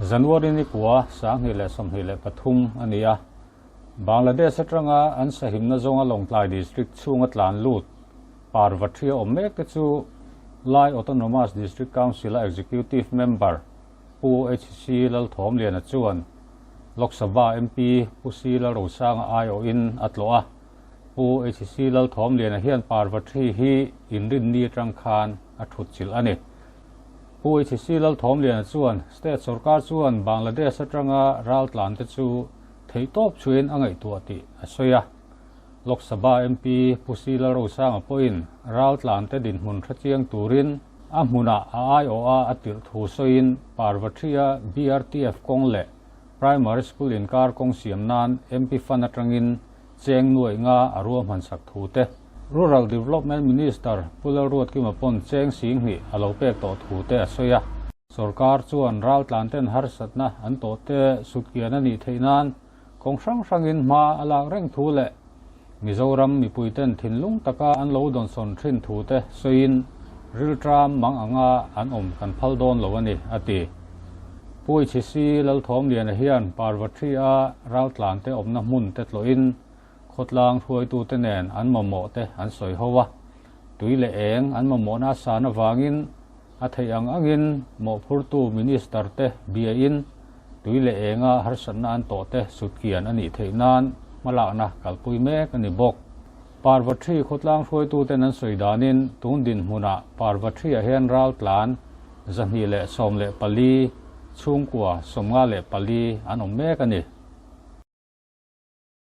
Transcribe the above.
January ni kua 2023 a ni a, Bangladesh atanga an sahimna zawnga Lawngtlai District chhunga tlan lut Parvathia awm mek te chu Lai Autonomous District Council-a Executive Member Pu HC Lalthawmliana chuan Lok Sabha MP Pu C Lalrosanga aiawhin a tlawh a. Pu HC Lalthawmliana hian Parvathi hi inrinni atang khan a thut chilh a ni. Pu HC Lalthawmliana chuan State sorkar chuan Bangladesh atanga raltlan te chu theihtawp chhuin a ngaihtuah tih a sawi a. Lok Sabha MP Pu C Lalrosanga pawhin raltlan te dinhmun hre chiang turin a hmunah a aiawha a tirh thu sawiin Parvathia BRTF kawng leh Primary School inkar kawng siam nan MP Fund atangin cheng nuaih nga a ruahman sak thu te, Rural Development Minister Pu Lalruatkima pawn cheng 20,000 a lo pek tawh thu te a sawi a. Sorkar chuan raltlan ten harsatna an tawh te sutkian a nih theih nan kawng hrang hrangin hma a lak reng thu leh Mizoram mipuiten thinlung taka an lo dawnsawn thin thu te sawiin rilṭam mang anga an awm kan phal dawn lo a ni, a ti. Puichhisi Lalthawmliana hian Parvathi-a raltlante awmna hmun te tlawhin khawtlang hruaitute nen an mamawh te an sawi ho a, tui leh eng an mamawhna a san avangin a theih ang angin mawhphurtu Minister te biain tui leh enga harsatna an tawh te sutkian a nih theih nan hmalakna kalpui mek a ni bawk. Parvathi khawtlang hruaituten an sawi danin tun dinhmunah Parvathi-ah hian raltlan 214, chhungkua 54 an awm mek a ni.